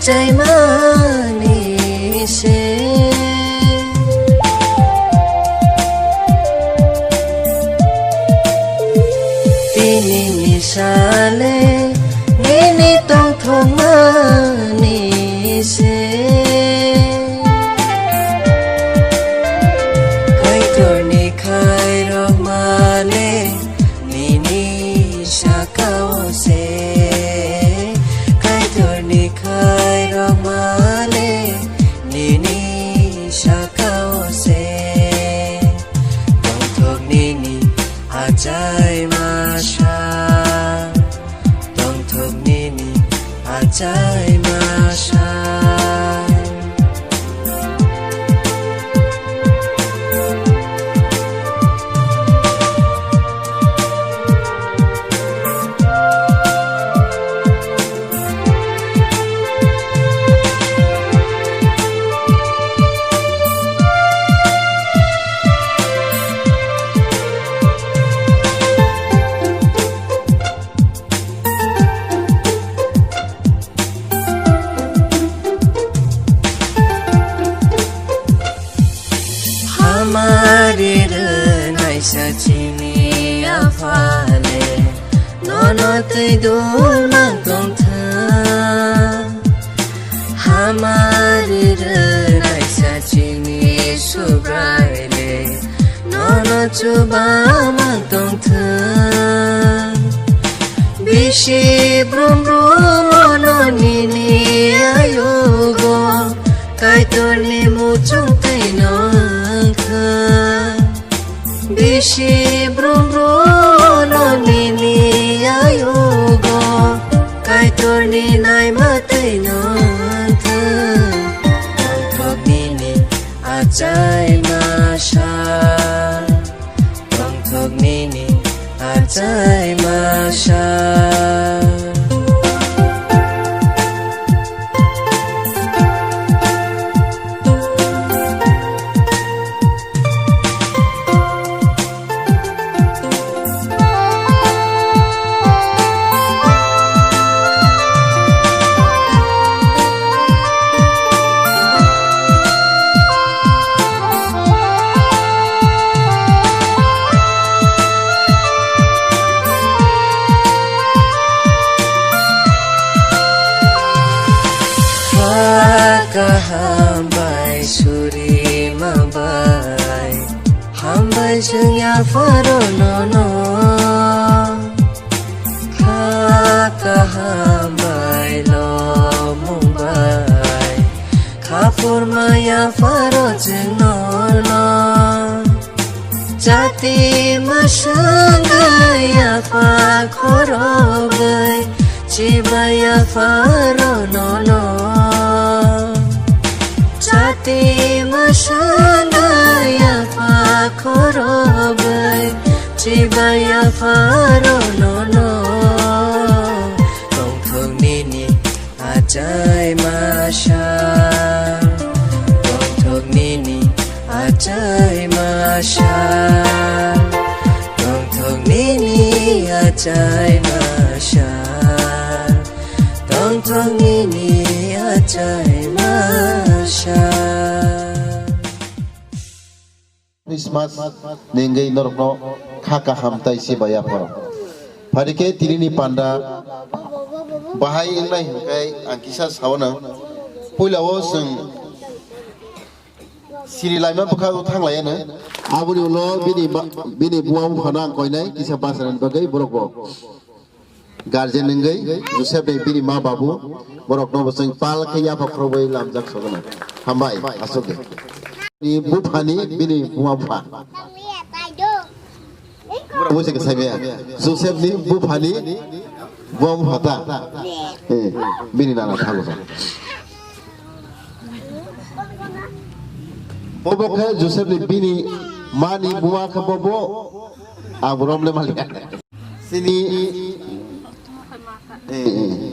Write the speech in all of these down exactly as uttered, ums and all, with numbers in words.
Taimani se. Tini ni sale nini tongthokmani se. Kaitorni khairokmale nini sakao se. Kaitorni khairokmale nini sakao se. Tongthok nini achai masa. Tongthok nini achai masa. Hamari rwnaisa chini aphale, nono twi dul mang tongthwng. Hamari rwnaisa chini Subraile, nono chuba mang tongthwng. Bisi brum brum ono nini ayugo, Kaitorni muchung twi nongkha. Bisi brum brum ono nini ayugo, Kaitorni naima twi nongkha. Tongthok nini achai masa. Tongthok nini achai masa. Kha kaham bai suri ma bai, hambai chwng yapharo nono. Kha kaham bai lomung bai, kha phurma yapharo chwng nono. Jati mwswngwi yapha khorogwi, chibai yapharo nono. Jati mwswngwi yapha khorogwi, chibai yapharo nono. Tongthok nini achai masa. Tongthok nini achai masa. Tongthok nini achai masa. Tongthok nini achai masa. Christmas nengwi norokno kha kaham tai se bai apharo. Phaikhe tinini panda bahai wngnai hwnkhe ang kisa saono. Puilao chwng siri laima bwkha o thang laiya no. Aboni ulo bini ba-, bini buma buphano ang koinai kisa bachani bagwi borok bo. Guardian wngwi Joseph ni bini ma babu borokno bo chwng pal khe yapha khorobwi lamjak sogwno. Hambai, aswk de. Ni buphani bini buma bupha. Borok bo se khe saimaya. Joseph ni buphani buma bupha ta. Eh, bini nana thago sa. Bo bo khe Joseph ni bini ma ni buma khe bo bo. Ang bo romle maliya. Sini, eh, eh.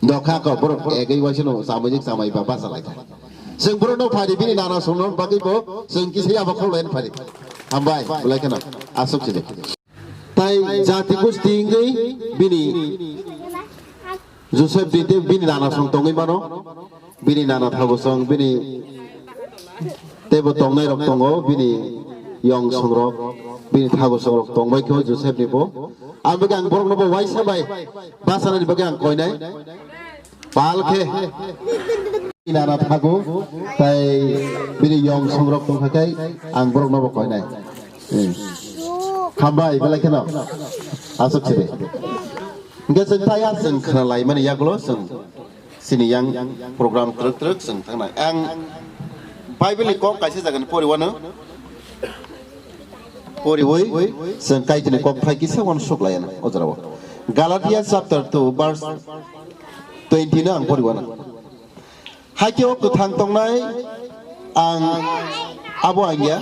Dokha ko borok egwi waisano samajik samai ba basa lai. Seng borok no phari bini nana songno bagwi bo seng kisa yaba khol lain phari. Hambai, bulai kheno aswk sini. Tai jati gusti wngwi bini Joseph ni tei bini nana song tongwi mano, bini nana thago song, bini teibo tongnai rok tongo, bini yong song rok, bini thago song rok tongbai kho Joseph ni bo. Ang bagwi ang borok no bo waisa bai basa nani bagwi ang koinai. Pal khe bini nana thago, tai bini yong song rok tongkha kai ang borok no bo koinai. Hmm. Hambai belai kheno asok sidi. Hingke chwng taya chwng khna lai mani yagulo chwng sini yang program twrwk twrwk chwng thangnai. Ang Bible ni kok kaisa jaga ni poriwano. Poriwi chwng Kaitorni kok phai kisa uansuk lai ano o jorao. Galatia chapter two verse twenty no ang poriwano. Hakhe o kwthang tongnai ang abo ang ya.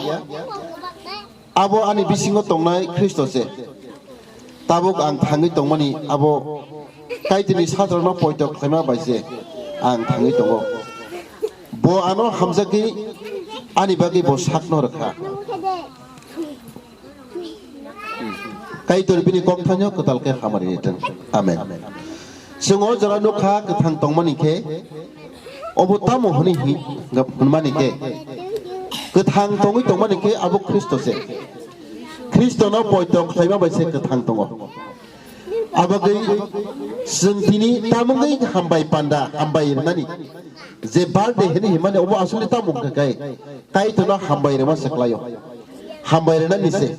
Abo ani bisingo tongnai Khristo se. Tabuk ang thangwi tongmani abo Kaitorni satrokno poito khlaima bai se ang thangwi tongo. Bo ano hamjakgwi ani bagwi bo sakno rwkha. Kaitor bini kokthaino kwtal khe hamari ri thung. Amen. Chwng o jora nukha kwthang tongmani khe, obo tamo hwnwi hi-, hwnmani khe, kwthang tongwi tongmani khe abo Khristo se. Khristono poito khlaima bai se kwthang tongo. Abagwi chwng tini tamungwi hambai panda, hambai rwnani je birthday hwnwi himani obo aswkni tamo wngkha khe Kaitorno hambai rwma se khlaio. Hambai rwnani se.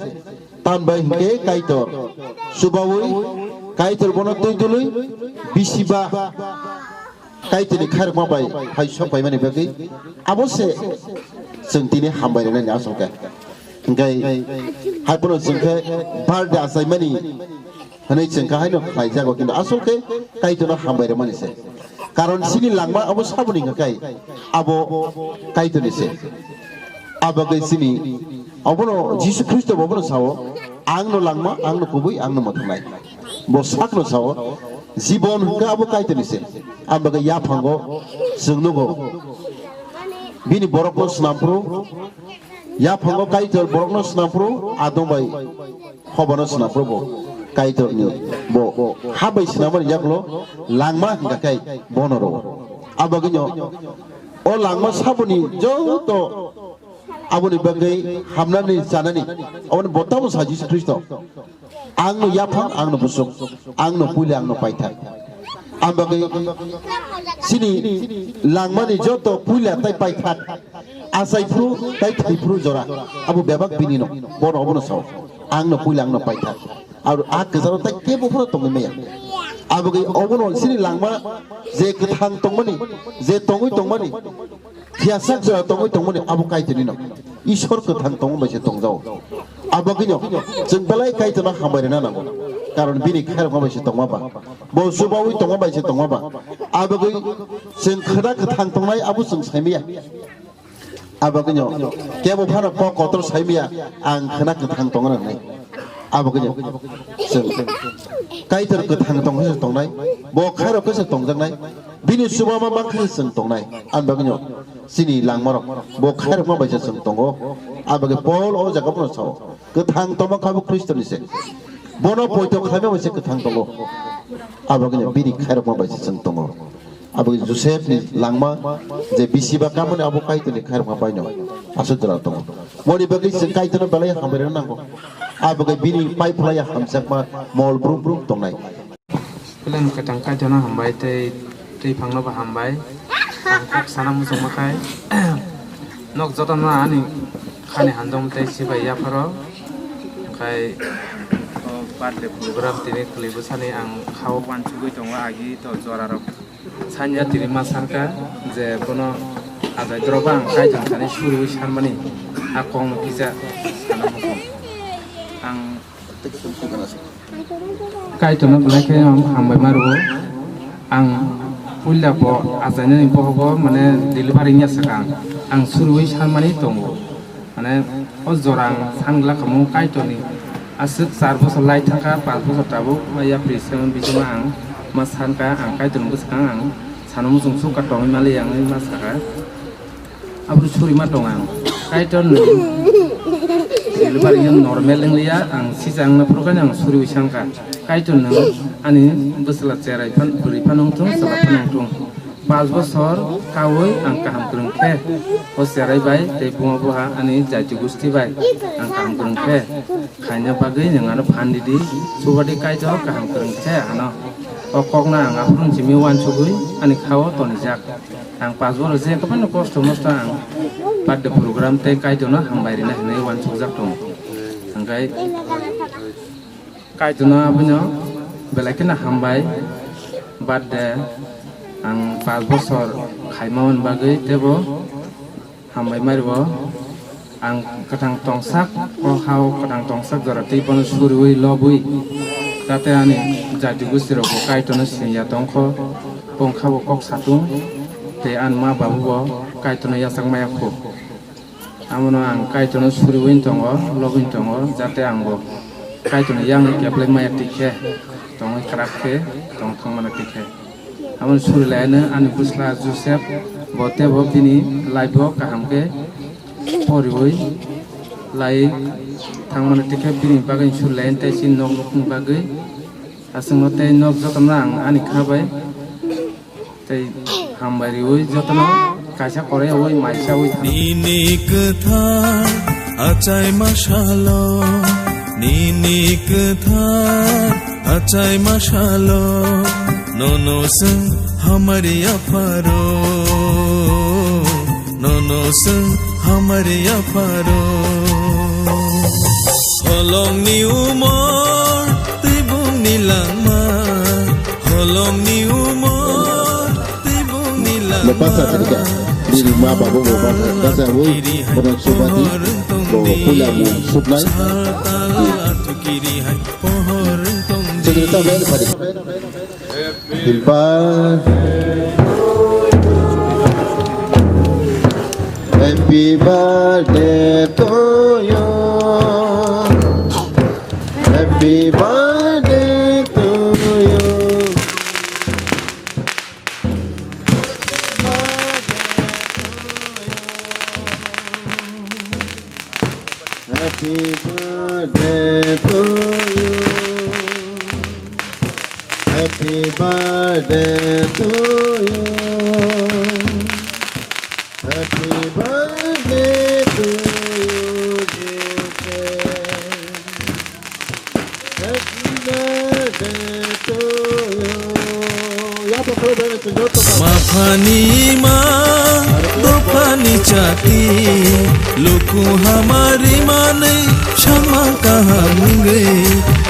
Tambai hinkhe Kaitor chubaui, Kaitor bono twi dului bisiba Kaitorni khairokma bai hai sok paimani bagwi abo se chwng tini hambai rwnani aswk khe. Hinkhe hai phano chwng khe birthday achaimani hwnwi chwng khe haino khlaijago, kintu aswk khe Kaitorno hambai rwmani se. Karon chini langma abo saboni hwnkha khe abo Kaitorni se. Abagwi chini obono Jisu Khristo bo obono sao, "Ang no langma, ang no kubui, ang no mwthangwi." Bo sakno sao, jibon hwnkha abo Kaitorni se. Abagwi yaphango chwng nugo. Bini borokno swnamphuru, yaphango Kaitor borokno swnamphuru, adong bai hobano swnamphuru bo. Kaitorni bo ha bai swnamani yagulo langma hwnkha khe bono rwo. Abagwino o langma saboni joto aboni bagwi hamnani chanani aboni botabo sa Jisu Khristo. Ang no yaphang, ang no busuk, ang no puila, ang no paithak. Ang bagwi chini langmani joto puila tai paithak achai phuru tai thwi phuru jora abo bebak bini no bono obono sao. Ang no puila, ang no paithak. Ar a kwcharo tai kebo phano tongwi maya. Abo bagwi obono chini langma je kwthang tongmani, je tongwi tongmani, phiyasak jora tongwi tongmani abo Kaitorni no. Ishwar kwthang tongma bai se tongjao. Abo bagwino chwng belai Kaitorno hambai rwna nango. Karon bini khairokma bai se tongma ba. Bo chubaui tongma bai se tongma ba. Abo bagwi chwng khwna kwthang tongnai abo chwng saimaya. Abo bagwino kebo phano kok kotor saimaya ang khwna kwthang tongna nangnai. Abo khe chwng Kaitor kwthang tong khe se tongnai, bo khairok khe se tongjaknai, bini chubama mang khe se chwng tongnai. Ani bagwino chini langmarok bo khairokma bai se chwng tongo. Abo khe Paul o jaga bono sao, kwthang tongma kha bo Khristoni se, bono poito khlaima bai se kwthang tongo. Abo khe bini khairokma bai se chwng tongo. Abo Joseph ni langma je bisi ba kamani abo Kaitor ni khairokma paino aswk jora tongo. Moni bagwi chwng Kaitor no belai hambai rwna nango. Abo khe bini pai phlai ya hamjakma mol brum brum tongnai. Philan kwthang Kaitor no hambai tei tei phang no bo hambai. Ang kok sana muchungma khai nok joto no ani khani hanjom tei sibai yapharo khai o birthday program tini khwlai bwsani ang khao uansugwi tongo agi to jora rok. Sanya tini ma sanka je bono ajai droba ang Kaitor sani suriwi sanmani a kong no kisa sana muchung. Ang Kaitor no belai khe ang hambai ma rwo. Ang puila bo ajainani bohogo mane delivery wngya sakha ang, ang suriwi sanmani tongo. Mane o jora ang sangla kamo Kaitorni aswk char bosor lai thangkha, panch bosor tabuk ma yapri seven bisingma ang ma sankha, ang Kaitorni bwskang ang sana muchung sukha tongwi mali ang ma sakha. Aboni suri ma tong ang Kaitorni delivery normal wngliya, ang sijak wngna phuru khe ang suriwi sankha. Kaitor nwng ani bwsla cherai phan, bwrwi phano wngthung, chwla phano wngthung. Panch bosor kaui ang kaham kwrwng khe, o cherai bai tei buma buha ani jati gusti bai ang kaham kwrwng khe, khaina bagwi nwng ano phan ridi, subadi Kaitor kaham kwrwng khe ano. O kokno ang aphuru simi uansugwi ani khao tonijak. Ang panch bosor je kwbangno kosto mosto ang birthday program tei Kaitorno hambai rina hinwi uansukjak tongo. Hwnkhe Kaitorno abono belai kheno hambai, birthday ang panch bosor khaima bagwi teibo hambai mario. Ang kwthang tongsak, o hao kwthang tongsak jora tei bono suriui lobwi, jate ani jati gusti rokbo Kaitorno siniya tongkho, bongkhabo kok satung, tei ani ma babubo Kaitorno yachak maya kho. Amono ang Kaitorno suriui tongo, lobwi tongo, jate angbo Kaitorno yang keplai maya tikhe, tongwi kwrak khe tong thangmano tikhe. Aboni suri laino ani bwsla Joseph bo teibo bini life o kaham khe poriui lai thangmano tikhe bini bagwi suri laino tei chini nok nukni bagwi aswkno tei nok jotono ang ani kha bai tei hambai riui jotono kaisa koroi ui mai chaui thang. Nini kwthar achaima salo, nini kwthar achaima salo, nono chwng hamari apharo, nono chwng hamari apharo. Holongni umor, twi bungni langma, holongni umor, twi bungni langma. Basa tini khe, bini ma babu bo basa, basa ui, bono subadi, bo puila mung supnai. Chini ta ben phadi. Happy birthday. Happy birthday to you. Happy birthday to you. Happy birthday to you. Happy birthday to you. Happy birthday to you, dear friend. Happy birthday to you. Maphani ma, dophani chati, luku hamari manwi, sama kaham wngwi,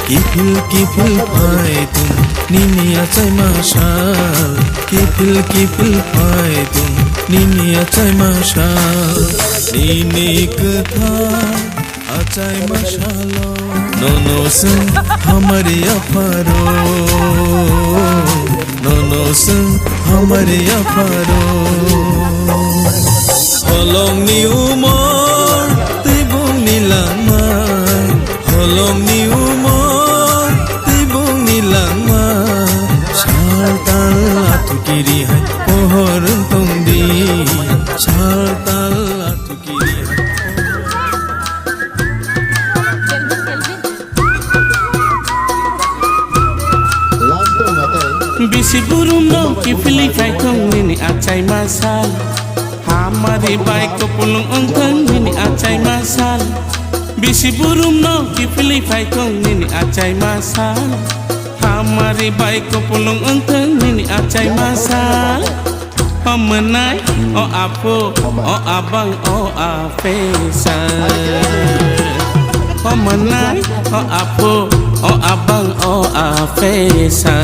kiphil kiphil phai tung, nini achaima sal, kiphil kiphil phai tung, nini achaima sal, nini kwthar. Achaima salo, nono chwng hamari apharo, nono chwng hamari apharo. Holongni umor, twi bungni langma, holongni umor, twi bungni langma. Sal tal athu kiri hai pohor wng tongdi, sal tal athu kiri hai. Bisi burum no kiphilwi phaithong nini achaima sal. Hamari bai kupulung wngthong nini achaima sal. Bisi burum no kiphilwi phaithong nini achaima sal. Hamari bai kupulung wngthong nini achaima sal. O mwnai, o aphu, o abang, o apesa. O mwnai, o aphu, o abang, o apesa.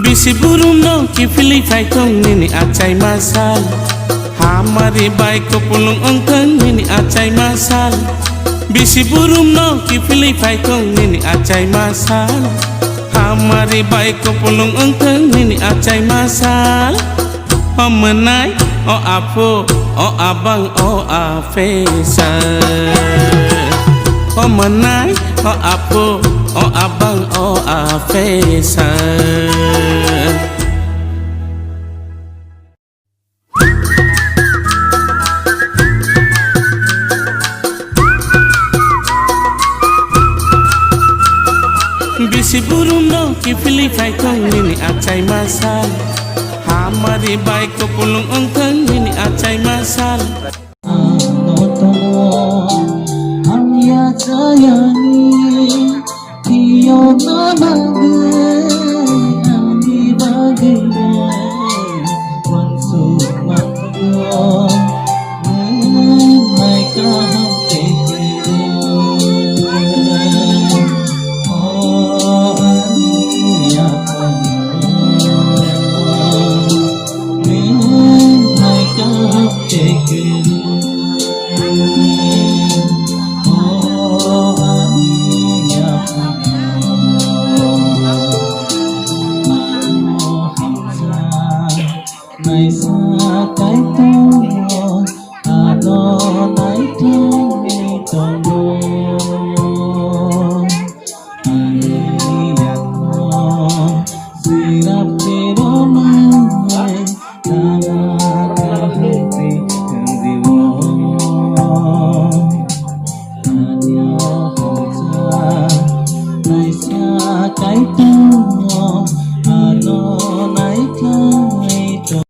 Bisi burum no kiphilwi phaithong nini achaima sal. Hamari bai kupulung wngthong nini achaima sal. Bisi burum no kiphilwi phaithong nini achaima sal. Hamari bai kupulung wngthong nini achaima sal. O mwnai, o aphu, o abang, o apesa. O mwnai, o aphu, o abang, o apesa. Siburumno kiphilwi phaithung nini achai masal. Hamari bai kupulung wngthung nini achai masal. Naisa kaitor ano naithangwi tongo. Ani yakno sirap tiromai tama kaham twi tangdiwo. Ani hamsa naisa kaitor ano naithangwi tongo.